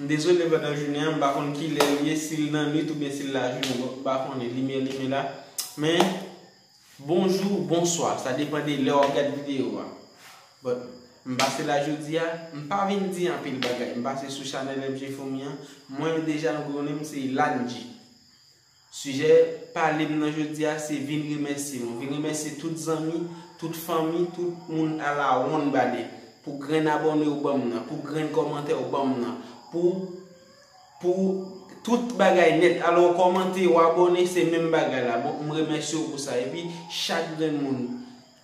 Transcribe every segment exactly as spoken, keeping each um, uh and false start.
M dezole pandan jounen an, m pa konn kilè l ye, si l nan nwit oubyen si l lajounen, m pa konnen, limyè limen la. Men, bonjou, bonswa, sa depann de lè w ap gad videyo a. But, m pase la jodi a, m pa vin di anpil bagay, m pase sou chanèl M J Foumi an, mwen deja nou konnen m se Landji. Sijè pale m nan jodi a se vin remèsye nou. Vin remèsye tout zanmi, tout fanmi, tout moun a la wonn bade pou grenn abòne ou ban m nan, pou grenn kòmantè ou ban m nan, pou, pou tout bagay nèt. Alò, kòmante, w abòne, se menm bagay la. Bon, m remèsye w pou sa. Epi, chak grenn moun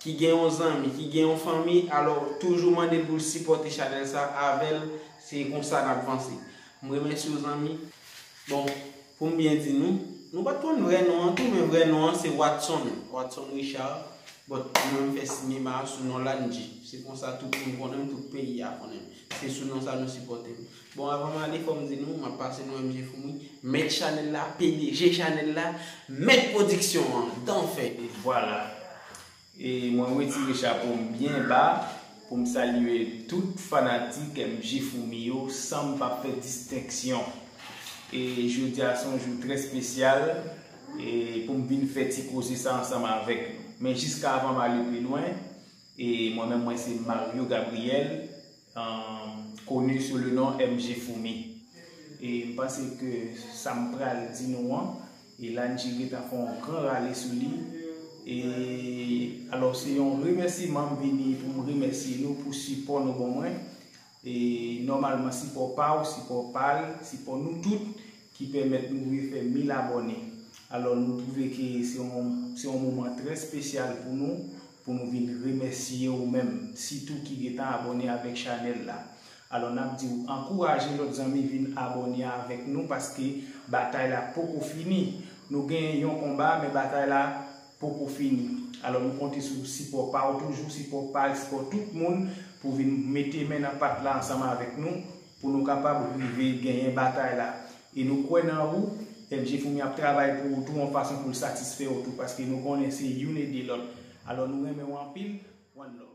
ki gen yon zanmi, ki gen yon fanmi, alò, toujou mande l pou l sipòte chanèl sa avè l. Se konsa n ap vanse. M remèsye w, zanmi. Bon, pou m byen di nou, nou pa t konn vrè non an tou, men vrè non an se Watson, Watson Richard. But mwen m fè sinema sou non Landji. Se konsa tout moun konnen m, tout peyi a konnen m. Se sou non sa nou sipòte m. Bon, avan m ale, fò m di nou, m ap pase non M J Foumi, mèt chanèl la, P D G chanèl la, mèt pwodiksyon an, Danfè. Vwala. E mwen retire chapo m byen ba pou m salye tout fanatik M J Foumi yo san m pa fè distenksyon. E jodi a se yon jou trè espesyal e pou m vin fè ti koze sa ansanm avèk nou. Men jiska avan m ale pi lwen, e mwen menm mwen se Mario Gabriel, um, connu sous le nom M J Foumi. E m panse ke sa m pral di nou an, e Landji gentan fè yon gran rale sou li. E alò, se yon remèsiman m vini pou m remèsye nou pou sipò nou ban mwen. E nòmalman, sipò pa w, sipò pa l, sipò nou tout ki pèmèt nou rive fè mil abòne. Alò, nou twouve ke se yon, se yon moman trè espesyal pou nou, pou nou vin remèsye ou menm, sitou ki gentan abòne avèk chanèl la. Alò, n ap di w, ankouraje lòt zanmi vin abòne avèk nou, paske batay la poko fini. Nou genyen yon konba, men batay la poko fini. Alò, nou konte sou sipò pa w toujou, sipò pa l, sipò tout moun pou vin mete men nan pat la ansanm avèk nou, pou nou kapab rive genyen batay la. E nou kwè nan ou, M J Foumi ap travay pou ou tou yon fason pou l satisfè w tou, paske nou konnen se youn ede lòt. Alò, nou renmen w anpil. One love.